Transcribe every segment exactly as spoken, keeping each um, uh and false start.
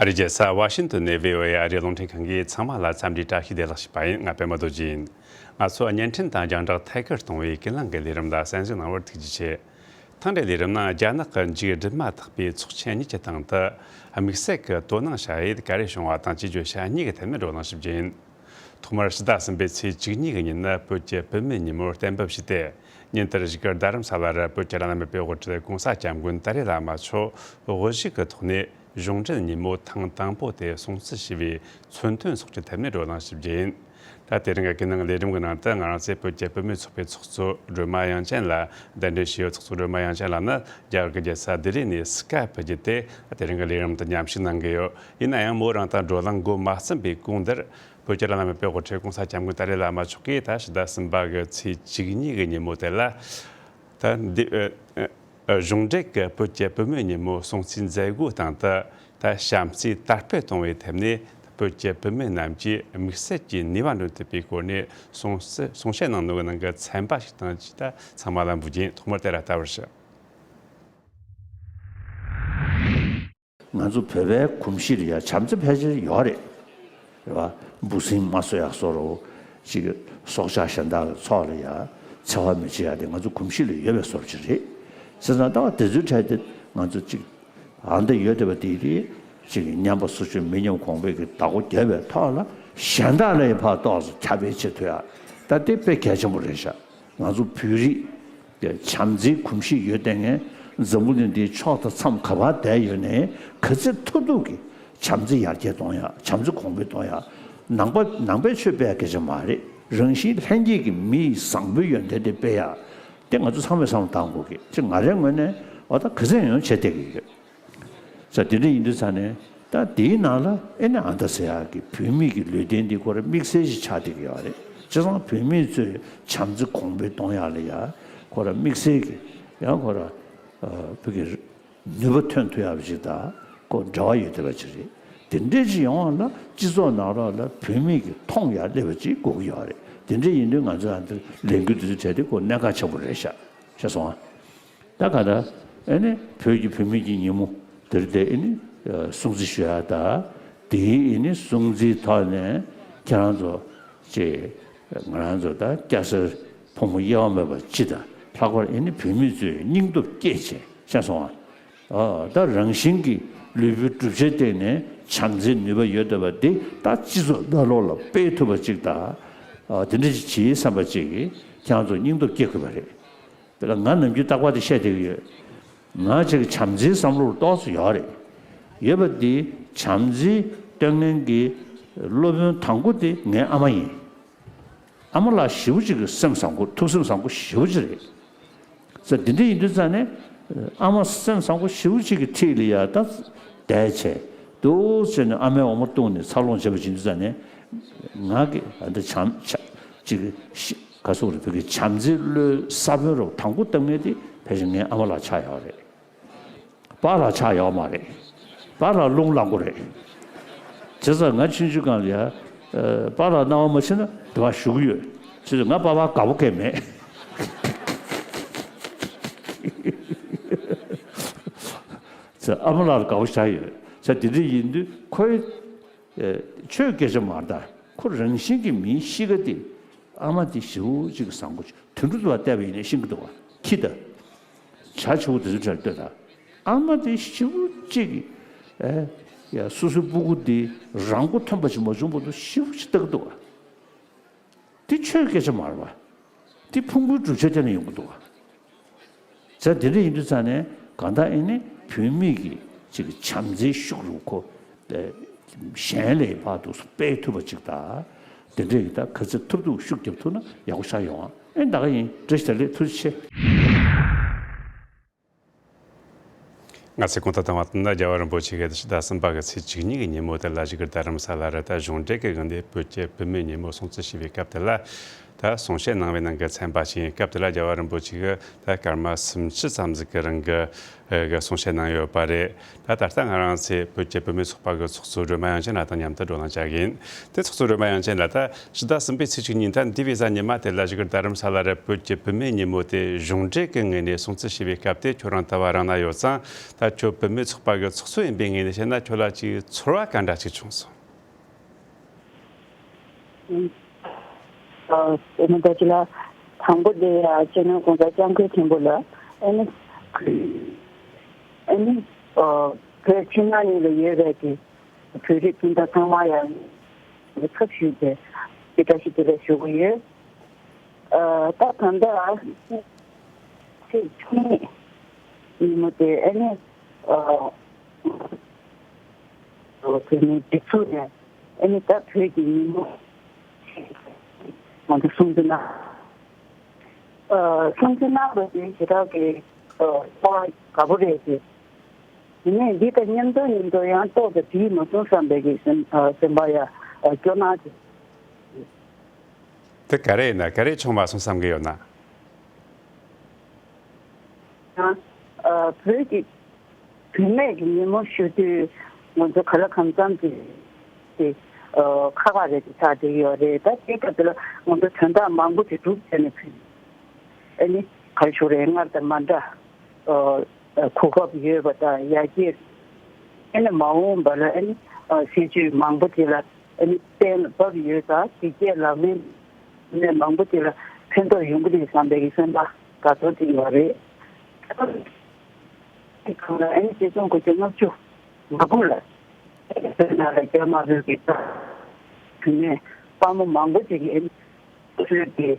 ཨ་རིའི་རྒྱལ་ས་ཝ་ཤིང་ཏོན་ནས་བྷི་ཨོ་ཨེ་ཨ་རིའི་རླུང་འཕྲིན་ཁང་གིས་ཚང་མ་ལ་འཚམས་འདྲིའི་བཀྲ་ཤིས་བདེ་ལེགས་ཞུས་པ་ཡིན། ང་པད་མ་རྡོ་རྗེ་ཡིན། ང་ཚོ་བརྙན་འཕྲིན་དང་རྒྱང་བསྒྲགས་ཐད་ཀར་གཏོང་བའི་ཀུན་གླེང་གི་ལས་རིམ་ལ་གསན་གཟིགས་གནང་བར་ཐུགས་རྗེ་ཆེ། ཐེངས་འདིའི་ལས་རིམ་ནང་རྒྱ་ནག་གི་མཇུག་སྒྲིལ་མ་ཐག་པའི་ཚོགས་ཆེན་གཉིས་ཀྱི་སྟེང་དུ་དམིགས་བསལ་གྱི་དོ་སྣང་བྱ་ཡུལ་ག་རེ་བྱུང་བ་དང་བཅས་བརྗོད་བྱ་གཉིས་ཀྱི་ཐད་ནས་བགྲོ་གླེང་ཞིབ་རྒྱུ་ཡིན། ཐོག་མར་ཕྱི་ཟླ་གསུམ་པའི་ཚེས་བཅུ་གཉིས་ཀྱི་ཉིན་ནི་བོད་ཀྱི་བུད་མེད་ཉིན་མོར་གཏན་འབེབས་བྱས་ཏེ། ཉིན་དེར་བཞུགས་སྒར་རྡ་རམ་ས་ལ་རུ་བོད་ཀྱི་བླ་ན་མེད་པའི་དབུ་ཁྲིད་༧གོང་ས་༧སྐྱབས་མགོན་ཏཱ་ལའི་བླ་མ་མཆོག་དབུ་བཞུགས་ཀྱི་ཐོག་ནས་གཞུང་འབྲེལ་ཉིན་མོ་ཐེངས་དང་པོ་དེ་སྲུང་བརྩི་ཞུས་པའི་མཚོན་དོན་སོགས་ཀྱི་ཐད་ནས་བགྲོ་གླེང་ཞིབ་རྒྱུ་ཡིན། ད་དེ་རིང་གི་ཀུན་གླེང་ལས་རིམ་གྱི་ནང་དུ་ང་རང་ཚོས་བོད་ཀྱི་བུད་མེད་ཚོགས་པའི་ཚོགས་གཙོ་སྒྲོལ་མ་དབྱངས་ཅན་ལགས་གདན་འདྲེན་ཞུས་ཡོད། ཚོགས་གཙོ་སྒྲོལ་མ་དབྱངས་ཅན་ལགས་ནི་རྒྱ་གར་གྱི་རྒྱལ་ས་ལྡི་ལི་ནས་སི་ཀའི་པི་བརྒྱུད་དེ་དེ་རིང་གི་ལས་རིམ་དུ་མཉམ་ཞུགས་གནང་གི་ཡོད། ཡིན་ན་ཡང་མོ་རང་དང་བགྲོ་གླེང་འགོ་མ་བརྩམས་པའི་གོང་དེར། བོད་ཀྱི་བླ་ན་མེད་པའི་དབུ་ཁྲིད་༧གོང་ས་༧སྐྱབས་མགོན་ཏཱ་ལའི་བླ་མ་མཆོག་གིས་ད་ཕྱི་ཟླ་གསུམ་པ་གི་ཚེས་བཅུ་གཉིས་གི་ཉིན་མོ་དེ་ལ། ད་འདི་ཨ་ཨ་གཞུང་འབྲེལ་གྱི་བོད་ཀྱི་བུད་མེད་ཉིན་མོ་སྲུང་བརྩིའི་མཛད་སྒོའི་སྟེང་དུ། ད་བྱམས་བརྩེ་དར་སྤེལ་གཏོང་བའི་ཐད་ནས་བོད་ཀྱི་བུད་མེད་རྣམས་ཀྱིས་དམིགས་བསལ་གྱི་ནུས་པ་འདོན་ཐུབ་པའི་སྐོར་ནས་གསུང་གསུང་བཤད་གནང་ནོ་གི་ནང་གི་ཚན་པ་ཞིག་དང་བཅས་ད་ཚང་མ་ལ་འབུལ་རྒྱུ་ཡིན། ཐོག་མར་དེ་ལ་ལྟ་བར་ཞུ། ང་ཚོ་བོད་པའི་གོམས་གཤིས་ལ་ཡ་བྱམས་བརྩེ་ཕལ་ཆེར་ཡོད་རེད། རེད་བ། འབུ་སྲིན་དམར་གསོད་ཡག་བཟོ་འདྲ་ཅིག་སྲོག་ཆགས་གཞན་དག་གི་ཚོགས་ལ་ཡ་འཚེ་བ་མི་བྱེད་ཡ་དེ་ང་ཚོ་གོམས་གཤིས་ལ་ཡོད་པའི་བཟོ་འདྲ་ཅིག་རེད། བྱས་ཙང་ད་དེ་ཚོའི་གྲས་དེ་ང་ཚོ་ཅིག་ཨ་འདི་ཡོད་བསྡད་པ་དེ་རེད། ཅིག་ཉམས་པ་སོར་ཆུད་མི་ཉམས་གོང་འཕེལ་གྱི་བདག་པོ་རྒྱབ་པའི་ཐོག་ལ་གཞན་དག་ལ་ཡ་ཕར་ཏོག་ཙམ་ཁྱབ་སྤེལ་བྱེད་ཐུབ་ཡ། ད་དེ་དཔེ་གལ་ཆེན་པོ་རེད་ཤག་ང་ཚོ་བོད་རིགས་ཀྱི་བྱམས་བརྩེའི་གོམས་གཤིས་ཡོད་བསྡད་མཁན་འཛམ་བུ་གླིང་འདིའི་ཕྱོགས་དང་མཚམས་ག་པར་བསྡད་ཡོད་ནའི་ག་ཚོད་ཐུབ་ཐུབ་ཀྱིས་བྱམས་བརྩེ་ཡར་རྒྱས་གཏོང་ཡག་བྱམས་བརྩེ་གོང་འཕེལ་གཏོང་ཡག་ནང་པ་ནང་པའི་ཆོས་སྤེལ་སྐད་ཆ་མ་རེད། རང་བཞིན་ལྷན་སྐྱེས་ཀྱི་མི་ཡི་བཟང་པོའི་ཡོན་ཏན་དེ་སྤེལ་ཡག་དེ་ང་ཚོ་ཚང་མས་བསམ་བློ་བཏང་དགོས་ཀྱི་ཅིག་ང་རའི་ངོས་ནས་འོ་ད་ག་ཚོད་ཡོང་བྱས་བསྡད་ཀྱི་ཡོད། ས་དེ་འདྲ་ཡིན་དུས་ཙང་ནས་ད་དེའི་ནང་ལ་ཨེ་ནི་ཨ་མདའ་ཟེར་ཡག་གི་བུད་མེད་ཀྱི་ལུས་རྟེན་འདི་ཁོ་ར་དམིགས་བསལ་ཞིག་ཆགས་བསྡད་ཀྱི་ཡོད་རེད། བྱས་ཙང་བུད་མེད་ཚོས་བྱམས་བརྩེ་གོང་འཕེལ་གཏོང་ཡག་ལ་ཡ་ཁོ་ར་དམིགས་བསལ་གྱི་ཡང་ཁོ་ར་བོད་ཀྱི་ནུས་པ་ཐོན་ཐུབ་ཡག་ཅིག་དང་ཁོ་འབྲེལ་བ་ཡོད་བསྡད་པ་ཅིག་རེད། དེ་འདྲ་ཅིག་ཡོང་བ་ལ་སྤྱི་ཚོགས་ནང་ལོགས་ལ་བུད་མེད་ཀྱི་མཐོང་ཡག་སླེབས་པ་ཅིག་དགོས་ཀྱི་ཡོད་རེད། དེ་འདྲ་ཡིན་དུས་ང་ཚོ་ཨ་འདིར་ལས་འགུལ་འདི་ཚོ་བྱས་ཏེ་ཁོ་གནད་འགག་ཆེན་པོ་རེད་ཤག་ཤེས་སོང་ཨ། ད་ག་ད་ཨེ་ནི་བོད་ཀྱི་བུད་མེད་ཀྱི་ཉིན་མོ་དེར་དེ་ཨེ་ནི་སྲུང་བརྩི་ཞུ་ཡག་ད་དེའི་ཨེ་ནི་སྲུང་བརྩིའི་ཐོག་ནས་ཁྱེད་རང་ཚོ་ཅེས་ང་རང་ཚོ་ད་སྐྱ་སེར་ཕོ་མོ་དབྱེ་བ་མེད་པ་སྤྱི་དང་ལྷག་པར་ཨེ་ནི་བུད་མེད་ཚོས་སྙིང་སྟོབས་བསྐྱེད་བྱས་ཤེས་སོང་ཨ། ཨ་ད་རང་བཞིན་གྱི་ལུས་པོའི་གྲུབ་ཆའི་སྟེང་ནས་བྱམས་བརྩེའི་ནུས་པ་ཡོད་བསྡད་པ་འདི་ད་སྤྱི་ཚོགས་ནང་ལོགས་ལ་སྤེལ་ཐུབ་པ་ཅིག་དང་ཨ་དེ་འདྲ་ཅིག་བྱེད་བསམ་པ་ཅིག་གིས་ཁྱེད་རང་ཚོ་སྙིང་སྟོབས་བསྐྱེད་དགོས་པ་རེད། དེ་ལ་ང་ནམ་རྒྱུན་རྟག་པར་དེ་བཤད་བསྡད་ཀྱི་ཡོད། ང་ཅིག་བྱམས་བརྩེའི་བསམ་བློ་ཏོག་ཙམ་ཡོད་རེད། ཡོད་པ་འདི་བྱམས་བརྩེ་སྟོན་མཁན་གྱི་སློབ་དཔོན་དང་པོ་དེ་ངའི་ཨ་མ་ཡིན། ཨ་མ་ལགས་ཞེ་པོ་ཅིག་གི་སེམས་བཟང་པོ་ཐུགས་སེམས་བཟང་པོ་ཞེ་པོ་ཅིག་རེད། ས་འདི་འདྲ་ཡིན་དུས་ཙང་ནས་ཨ་མ་སེམས་བཟང་པོ་ཞེ་པོ་ཅིག་གི་འཁྲིས་ལ་ཡ་ད་བསྡད་བྱས་འདུག་ཟེར་ནས་ཨ་མའི་འོ་མ་བཏུང་ནས་འཚར་ལོངས་བྱས་པ་ཡིན་དུས་ཙང་ནས་ང་གི་ཨ་འདི་བྱམས་ཆ་ཅིག་ག་སོགས་རེད། བོད་ཀྱི་བྱམས་བརྩེའི་བློའི་ས་བོན་རུ་དང་པོ་བཏབ་མཁན་དེ་ཕལ་ཆེར་ངའི་ཨ་མ་ལགས་ཆགས་ཡོད་རེད། པཱ་ལགས་ཆགས་ཡོད་མ་རེད། པཱ་ལགས་རླུང་ལངས་པ་རེད། བྱས་ཙང་ང་ཆུང་ཆུང་སྒང་ལ་ཡ། ཨ་པཱ་ལགས་གནང་བ་མ་བྱས་ན་དེ་བ་བཞུགས་ཀྱི་ཡོད། བྱས་ཙང་ང་པཱ་ཕར་དགའ་པོ་གང་མེད། བྱས་ཙང་ཨ་མ་ལགས་ལ་དགའ་པོ་ཆགས་ཡོད། བྱས་དེ་འདྲ་ཡིན་དུས་ཁོའི་ཨ་ཆོས་སྐད་ཆ་མ་རེད་ད། ཁོ་རང་བཞིན་གྱི་མིའི་གཤིས་ཀ་དེ་ཨ་མ་དེ་ཞེ་པོ་ཅིག་གི་བཟང་པོ་ཅིག་དུད་འགྲོ་དུ་བ་བལྟས་པ་ཡིན་ན་ཤེས་ཀྱི་འདུག་བ། ཁྱི་ད། བྱ་བྱིའུ་དེ་ཚོའི་གྲས་ལ་ལྟོས་དང་། ཨ་མ་དེ་ཞེ་པོ་ཅིག་གིས་ཨེ་ཡ་སོ་སོའི་སྤུ་གུ་དེ་རང་མགོ་ཐོན་པ་ཞིག་མ་བྱུང་བར་དུ་ཞེ་པོ་ཅིག་ལྟ་གི་འདུག་བ། དེ་ཆོས་སྐད་ཆ་མ་རེད་བ། དེ་ཕུང་པོའི་གྲུབ་ཆ་དེ་ནས་ཡོང་གི་འདུག་བ། ཟེར་དེ་འདྲ་ཡིན་དུས་ཙང་ནས་གང་ལྟར་ཨེ་ནི་བུད་མེད་ཀྱི་ཅིག་བྱམས་བརྩེའི་ཤུགས་རུ་ཁོ་གཞན་ལས་ཕར་དུ་སྤེལ་ཐུབ་པ་ཅིག་དང་། དེ་འདྲས་ཀྱི་ད་ག་ཚོད་ཐུབ་ཐུབ་ཤུགས་རྒྱབ་ཐུབ་ན་ཡག་པོ་ཆགས་ཡོང་ཨ། ཨེ་ད་ག་ཡིན། བཀྲ་ཤིས་བདེ་ལེགས། ཐུགས་རྗེ་ཆེ། ང་ཚོས་གོང་དུ་བཏང་བ་ལྟར་ན་རྒྱལ་བ་རིན་པོ་ཆེ་གིས་ཕྱི་ཟླ་གསུམ་པ་གི་ཚེས་བཅུ་གཉིས་ཀྱི་ཉིན་མོ་དེ་ལ་བཞུགས་སྒར་རྡ་རམ་ས་ལ་རུ་ད་གཞུང་འབྲེལ་གྱི་ངང་ནས་བོད་ཀྱི་བུད་མེད་ཉིན་མོ་སྲུང་བརྩི་ཞུས་པའི་སྐབས་དེ་ལ། ད་གསུང་བཤད་གནང་བའི་ནང་གི་ཚན་པ་ཞིག་ཡིན། སྐབས་དེ་ལ་རྒྱལ་བ་རིན་པོ་ཆེ་གིས་ད་སྐར་མ་སུམ་ཅུ་ཙམ་ཟིག་གི་རིང་གི་གསུང་བཤད་གནང་ཡོད་པ་རེད། ད་ད་ལྟ་ང་རང་ཚོའི་བོད་ཀྱི་བུད་མེད་ཚོགས་པ་གི་ཚོགས་གཙོ་སྒྲོལ་མ་དབྱངས་ཅན་ལགས་དང་མཉམ་དུ་བགྲོ་གླེང་བྱ་གི་ཡིན། དེ་ཚོགས་གཙོ་སྒྲོལ་མ་དབྱངས་ཅན་ལགས། ད་ཕྱི་ཟླ་གསུམ་པའི་ཚེས་བཅུ་གཉིས་ད་འདས་པའི་གཟའ་ཉི་མ་དེ་ལ་བཞུགས་སྒར་རྡ་རམ་ས་ལ་རུ་བོད་ཀྱི་བུད་མེད་ཉིན་མོ་དེ་གཞུང་འབྲེལ་གྱི་ངོས་ནས་སྲུང་བརྩི་བྱས་པའི་སྐབས་དེ་ཁྱོད་རང་དུ་བ་རང་ན་ཡོད་ཙང་། ད་ཁྱོད་བུད་མེད་ཚོགས་པ་གི་ཚོགས་གཙོ་ཡིན་པའི་ངོས་ནས་བཤད་ན། ཁྱོད་ལ་ཅིག་ཚོར་བ་ག་འདྲ་ཅིག་བྱུང་སོང་། ཨ། དེ་ནི་ད་ཅི་ལ་དང་པོ་དེ་ཡ་སྤྱི་ནོར་༸གོང་ས་༸སྐྱབས་མགོན་ཆེན་པོ་ལ་ཨ་ནི་ཨ་ནི་ཨ་བོད་ཕྱི་ནང་གཉིས་ལ་ཡོད་པའི་གི་བོད་རིགས་སྤུན་ཟླ་ཚང་མ་ཡང་ཚབ་ཞུས་ཏེ་དེ་བཀྲ་ཤིས་བདེ་ལེགས་ཞུ་གི་ཡོད། ཨ་ད་ད་ལྟ་ཚེས་བཅུ་གཉིས་ཉིན་མོ་དེ་ཨ་ནི་ཨ། དེ་ནས་སྒྲིག་འཛུགས་ནས་ཨ་ནི་ད་བོད་ཀྱི་ཉིན་མོ་ང་ཚོ་སྲུང་བརྩི་གནང་། ཨ་སྲུང་བརྩི་གནང་བ་དེ་ཞེ་དྲག་གི་ཨ་ཚོར་བ་དགའ་པོ་རེད་དེ། དེ་ནས་འདི་དང་མཉམ་དུ་མཉམ་དུ་ཡང་ཏོག་ཙམ་བྲིས་མ་སོང་བསམ་པའི་གི་སེམས་ཨ་སེམས་པ་ཡ་ཨ་སྐྱོ་སྣང་ཅིག་དེ་ག་རེ་ཡིན་ན། ག་རེ་བྱུང་མ་སོང་བསམ་གི་ཡོད་ན། ཡང་ཨ་བོད་ཀྱི་བུད་མེད་ཀྱི་ཉིན་མོ་ཞུ་དུས་ང་ཚོ་ག་ལ་གང་འཚམ་ཅིག་དེ་ཨ་ཁག་ཁག་རེད་དེ་ཆགས་བསྡད་ཡོད་རེད། ད་དེ་སྐབས་དེ་ལ་ང་ཚོ་དོན་དག་མང་པོ་ཅིག་སྒྲུབ་བྱས་ནས་ཕུལ། ཨ་ནི་ག་རེ་ཞུ་རེད། སྔར་དང་མ་འདྲ་ཨ་གོ་སྐབས་ཡོད་པ་དང་ཡར་རྒྱས། ཨ་ནི་མ་འོངས་པ་ལ་ཨ་ནི་ཨ་སྲིད་ཇུས་མང་པོ་ཅིག་ལ་ཨ་ནི་གཏན་ལ་ཕབ་ཡོད་ཙང་། གཞི་རྒྱ་ལག་ལེན་ནས་མང་པོ་ཅིག་ལ་ཕན་ཐོགས་ཡོང་གི་རེད་བསམ་པའི་གི་སེམས་པ་དགའ་ཚོར་ཅིག་ཡོད་རེད། དེ་གང་ལ་ཨ་ནི་ཆིག་སྟོང་དགུ་བརྒྱ་ལྔ་བཅུ་ང་དགུ་ལ་བོད་ནང་ལ་རྒྱ་དམར་པོའི་གི་ད་དེ་ནས་དཔའ་མོ་མང་པོ་ཅིག་གིས་ཨ་ནི་ཚོའི་གི་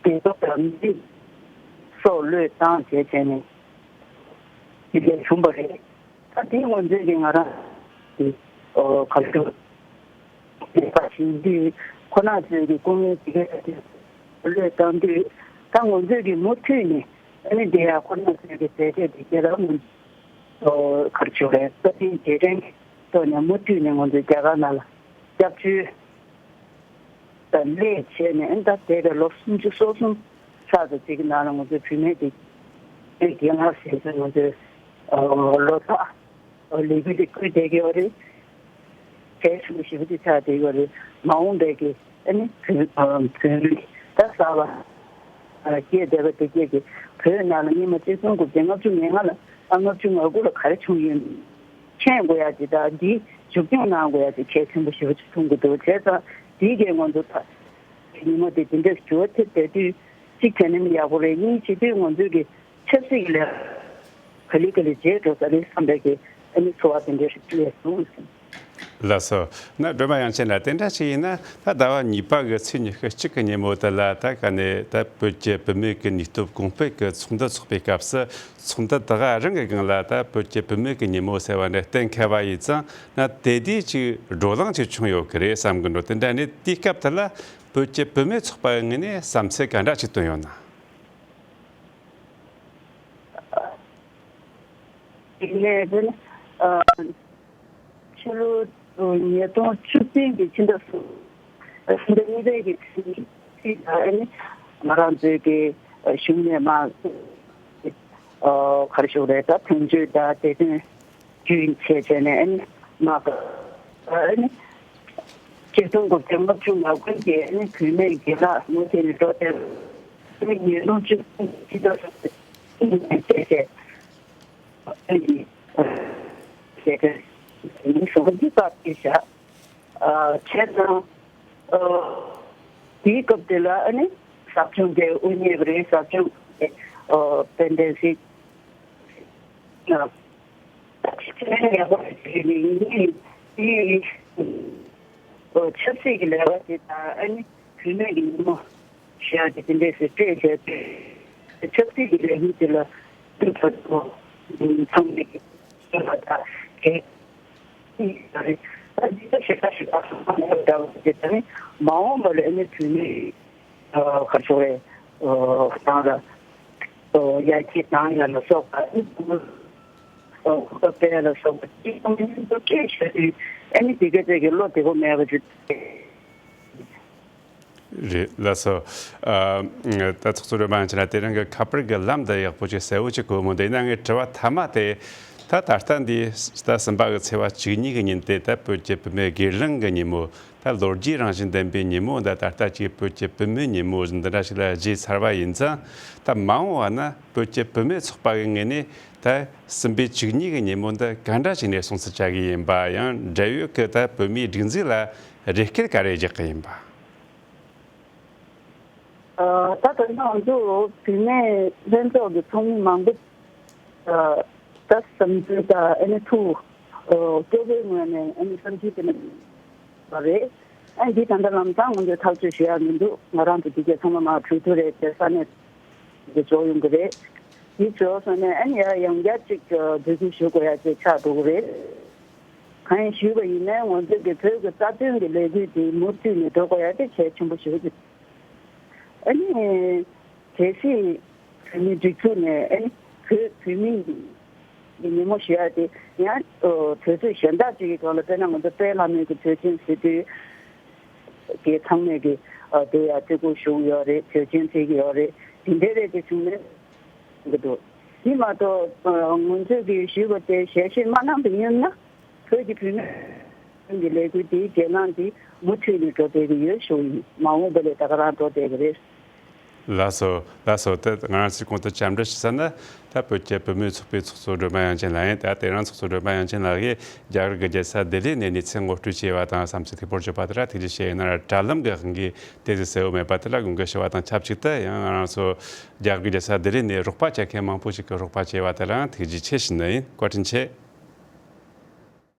བདེ་སྡུག་དང་མི་ཚེ་སྲོག་བློས་བཏང་བྱས་བྱས་ནས་དེ་འདྲ་བྱུང་བ་རེད། ད་དེ་ང་ཚོས་ཀྱི་ང་རང་གི་ཨོ་ག་ཚོད་བྱས་པ་ཞིག་འདི་ཁོ་ན་ཚོས་ཀྱི་སྐུ་ངལ་དེ་ག་དེ་བློས་བཏང་དུས། ད་ང་ཚོས་ཀྱི་མུ་མཐུད་ནས་ཨ་ནི་དེ་ཡང་ཁོ་ན་ཚོས་ཀྱི་མཛད་རྗེས་དེ་ག་རང་ང་ཚོས་ཨོ་ག་རེ་ཞུ་རེད། བཀའ་དྲིན་རྗེས་དྲན་གྱི་ཐོག་ནས་མུ་མཐུད་ནས་ང་ཚོས་རྒྱ་གར་ནང་ལ་སྐྱབས་བཅོལ་དང་སླེབས་བྱས་ནས་ཨ་ནི་ད་འདས་པའི་ལོ་སུམ་ཅུ་སོ་གསུམ་ལྷག་ཙམ་ཅིག་གི་ནང་ལ་ང་ཚོའི་བུད་མེད་དེ་རྒན་ལགས་ཟེར་ཚེ་ང་ཚོའི་ལོ་ཐག་ལས་འགུལ་དེ་བསྐུལ་བསྡད་ཀྱི་ཡོད་རེད། གལ་ཆེན་པོ་ཞེ་པོ་ཅིག་ཆགས་བསྡད་ཡོད་རེད། མ་འོངས་པའི་གི་ཨ་ནི་བོད་བོད་རིགས་ད་གསར་པ་སྐྱེས་བསྡད་པ་དེ་གས་ཀྱི་བོད་ནང་ལ་སྔོན་མ་ཆིག་སྟོང་དགུ་བརྒྱ་ལྔ་བཅུ་ང་ལྔ་ལ་ཨ་ལྔ་བཅུ་ང་དགུ་ལ་ག་རེ་བྱུང་ཡོད་མེད་མཁྱེན་དགོས་ཡ་ཅིག་དང་། འདི་མཇུག་སྐྱོང་གནང་དགོས་ཡ་ཅིག་གལ་ཆེན་པོ་ཞེ་པོ་ཅིག་མཐོང་གི་འདུག་བྱས་ཙང་འདིའི་གི་ང་ཚོ་ད་ཉིན་མོ་དེ་དེ་འདྲའི་འགྱུར་བ་ཐེབས་བསྡད་དུས། གཅིག་བྱས་ན་ནི་ཡག་པོ་རེད། གཉིས་བྱེད་དུས་ང་ཚོས་ཀྱི་ཆབ་སྲིད་ཀྱི་ལས་ག་ལེ་ག་ལེ་བརྗེད་འགྲོ་ས་རེད་བསམ་པའི་གི་ཨ་ནི་ཚོར་བ་དེ་འདྲ་ཞིག་སླེབས་སོང་ཟེར། ལགས་སོ། ན་སྒྲོལ་མ་དབྱངས་ཅན་ལགས། དེ་འདྲ་ཞིག་ཡིན་ན། ད་ཟླ་བ་གཉིས་པ་གི་ཚེས་ཉི་ཤུ་གཅིག་གི་ཉིན་མོ་དེ་ལ་ད་ག་ནས་ད་བོད་ཀྱི་བུད་མེད་ཀྱི་ནུས་སྟོབས་གོང་སྤེལ་གྱི་ཚོགས་འདུ་འཚོགས་པའི་སྐབས་སུ། ཚོགས་འདུ་དེ་ག་རང་གི་སྒང་ལ་ད་བོད་ཀྱི་བུད་མེད་ཀྱི་ཉིན་མོ་ཟེར་བ་འདི་གཏན་འཁེལ་བ་ཡིན་ཙང་། ན་དེ་དུས་ཅིག་བགྲོ་གླེང་ཅིག་བྱུང་ཡོད་ཀྱི་རེད་བསམ་གྱི་འདུག་དེ་འདྲ་ནི་དེའི་སྐབས་དེ་ལ་བོད་ཀྱི་བུད་མེད་ཚོགས་པའི་ངོས་ནས་བསམ་ཚུལ་ག་འདྲ་ཅིག་བཏོན་ཡོད་ན། དེ་ནས་དེ་ནི་ཨ་ཕྱི་ལོ་ཉིས་སྟོང་བཅུ་བདུན་གྱི་ཕྱི་ཟླ་གསུམ། ཕྱི་ཟླ་གཉིས་པའི་གི་ཚེས་གཅིག་ལ་ཨ་ནི་ང་རང་ཚོའི་གི་གཞུང་ནས་མར་ཨ་ག་རེ་ཞུ་དགོས་རེད། ད་དོན་གཅོད་དང་བདེ་དོན་རྒྱུན་ཆད་བྱས་ནས་ཨ་ནི་མར་ཨ་ནི་ཆིག་སྟོང་དགུ་བརྒྱ་ལྔ་བཅུ་ང་དགུ་གི་ཨ་ནི་བུད་མེད་རྒན་ལགས་ངོས་དེ་ནས་འགྲོ་སྟེ་ཨ་ནི་ཉིས་སྟོང་བཅུ་བདུན་གྱི་ཕྱི་ཟླ་གསུམ་པའི་ཚེས་གཅིག་ལ་ཨ་ནི་ཞེས་ཏེ་ཉིན་གསུམ་པ་འདི་བཀག་སྟེ་བཞག་ཨ་བྱས་ཙང་ཨ་དེའི་སྐབས་དེ་ལ་ཨ་ནི་ཟབ་སྦྱོང་དེ་དབུ་བརྙེས་པ་རེད། ཟབ་སྦྱོང་དེ་ཨ་དཔལ་ལྡན་སྲིད་ཨ་ཆེས་ཡག་པོ་རེད་ཟེར་ནས་ཡིན་ནའི་དེའི་ཨ་ཆབ་སྲིད་ཀྱི་ལས་ཀ་དེ་དང་ཨ་ནི་བུད་མེད་ཀྱི་ཉིན་མོ་ཞེས་ཏེ་དེ་འདྲས་སེ་སྤྲད་བྱས་ཏེ། ཆབ་སྲིད་ཀྱི་ལས་འགུལ་དེ་ལ་ཏུ་ཕ་ཏུ་ཚང་མས་ཀྱི་ཡོད་པ་དང་གལ་ཆེ་ཡོད་རེད། ད་འདི་ལྟ་ཞེ་དྲག་ཞེ་དྲག་ཚང་མ་ཡོད་འདྲ་བ་དེ་ད་ནི་མ་འོངས་པ་ལ་ཨ་ནི་བུད་མེད་ཨ་ག་ཚོད་རེད། ཨ་ཏང་ལ་ཨ་ཡར་རྒྱས་བཏང་ཡ་ལ་སོགས་པ་ཨ་ནི་ཨ་གོ་སྐབས་སྤྲད་ཡ་ལ་སོགས་པ་ཅིག་ཚང་མ་མཉམ་དུ་སྤྲད་བྱས་དུས་ཨ་ནི་དེ་ག་ཚད་ཀྱི་བློ་བདེ་པོ་མེད་པ་ཅིག་རེད། ལགས་སོ། ཨ། ད་ཚོགས་གཙོ་སྒྲོལ་མ་དབྱངས་ཅན་ལགས། དེ་རིང་གི་ཁ་པར་གྱི་ལམ་འདི་ཡག་པོ་ཅིག་གསལ་བོ་ཅིག་གོ་མི་འདུག་ཡིན་ན་ངའི་དྲི་བ་མཐའ་མ་དེ། ད་ད་ལྟ་འདི་ཟླ་གསུམ་པ་གི་ཚེས་པ་བཅུ་གཉིས་ཀྱི་ཉིན་དེ་ད་བོད་ཀྱི་བུད་མེད་སྒེར་ལངས་ཀྱི་ཉིན་མོ། ད་ལོ་རྒྱུས་རང་བཞིན་ལྡན་པའི་ཉིན་མོ་འདི་ད་ལྟ་ཅིག་བོད་ཀྱི་བུད་མེད་ཉིན་མོ་འདི་འདྲ་ཞིག་ལ་བརྗེས་ཚར་བ་ཡིན་ཙང་། ད་མ་འོངས་པ་ན་བོད་ཀྱི་བུད་མེད་ཚོགས་པ་གི་ངོས་ནས་ད་གསུམ་པའི་བཅུ་གཉིས་ཀྱི་ཉིན་མོ་འདི་ག་འདྲ་ཞིག་ནས་སྲུང་བརྩི་བྱ་གི་ཡིན་པ། ཡང་འབྲེལ་ཡོད་ཀྱི་ད་བོད་མིའི་སྒྲིག་འཛུགས་ལ་རེ་སྐུལ་ག་རེ་རྒྱག་གི་ཡིན་པ། ཨ། ད་ད་ལྟ་ང་ཚོ་བུད་མེད་ལྷན་ཚོགས་ཀྱི་ཚོགས་མི་མང་པོ། ཨ། ད་བསམ་ཚུལ་དང་ཨ་ནི་ཐུགས། ཨ། སྐྱོ་པོའི་ངོས་ནས་ཨ་ནི་བསམ་ཚུལ་དེ་འདྲ་བ་རེད། ཨ། འདི་ད་ལྟ་ལམ་སང་ང་ཚོས་ཐག་གཅོད་ཞུ་ཡ་མི་འདུག་ང་རང་ཚོ་འདི་གས་ཚང་མ་མར་གྲོས་བསྡུར་རེད་དེ་ས་གནས་འདི་འཇོག་ཡོང་གི་རེད། འདི་འཇོག་སོང་ནས་ཨ་ནི་ཡ་ཡང་བསྐྱར་གཅིག་འབོད་སྐུལ་ཞུ་དགོས་ཡ་ཅིག་ཆགས་འགྲོ་གི་རེད། གང་ཡིན་ཞུས་པ་ཡིན་ན་ང་ཚོ་གི་བོད་ཀྱི་རྩ་དོན་གྱི་ལས་འགུལ་དེ་མུ་མཐུད་ནས་འགྲོ་དགོས་ཡ་དེ་གལ་ཆེན་པོ་ཞིག་རེད། ཨ་ནི། གལ་སྲིད་བོད་མིའི་སྒྲིག་འཛུགས་ནས་ཨ་ནི་བོད་བོད་མིའི་ཉིན་མོ་ཞུ་ཡ་དེ་ཡང་དུས་ཚོད་གཞན་དག་ཅིག་གི་སྒང་ལ། དཔེར་ན་ང་ཚོ་དཔལ་ལྷ་མོའི་གི་དུས་ཆེན་ཟེར་དུས་གི་ཚང་མས་གི་དེ་ཡ་བརྩི་བཀུར་ཞུ་གི་ཡོད་རེད། དུས་ཆེན་བརྩི་གི་ཡོད་རེད། དེ་འདྲའི་རེད་དེ་བྱུང་ནས་གི་འདུག་དེ་མ་གཏོགས་ང་ཚོས་གི་ཞུས་པ་དེ་ཞལ་བཞེས་མ་གནང་པ་ཡིན་ན། བོད་ཀྱི་བུད་མེད་ཀྱི་ལས་འགུལ་དེའི་རྒྱལ་ནང་དེ་མུ་མཐུད་ནས་འགྲོ་བསྡད་ཀྱི་ཡོད་ཞུ་ཡིན། མ་འོངས་པ་ལས་ད་ག་རང་འགྲོ་བསྡད་ཀྱི་རེད། ལགས་སོ། ལགས་སོ། ད་ང་རང་ཚོས་གོང་དུ་བཅར་འདྲི་ཞུ་ས་ན། ད་བོད་ཀྱི་བུད་མེད་ཚོགས་པའི་ཚོགས་གཙོ་སྒྲོལ་མ་དབྱངས་ཅན་ལགས་ཡིན། ད་དེ་རིང་ཚོགས་གཙོ་སྒྲོལ་མ་དབྱངས་ཅན་ལགས་ཀྱིས་རྒྱ་གར་གྱི་རྒྱལ་ས་ལྡི་ལི་ནས་གནས་ཚུལ་ངོ་སྤྲོད་བྱས་པ་དང་བསམ་ཚུལ་ཐེར་པོར་བརྗོད་པ་དེ་ལ་ཐུགས་རྗེ་ཆེ། ཡིན་ན་ར་དྲ་ལམ་གྱི་དབང་གིས་དེ་ཚོ་གསལ་བོ་མེད་པ་དེ་ལ་དགོངས་འགལ་ཞུ་བ་དང་ཆབས་ཅིག་ཏུ། ཡང་ང་རང་ཚོ་རྒྱ་གར་གྱི་རྒྱལ་ས་ལྡི་ལི་ནས་རོགས་པ་བྱེད་མཁན་མང་པོ་ཞིག་གིས་རོགས་པ་བྱས་པ་དེ་ལའང་ཐུགས་རྗེ་ཆེ་ཞུ་ནི་ཡིན། བཀའ་དྲིན་ཆེ།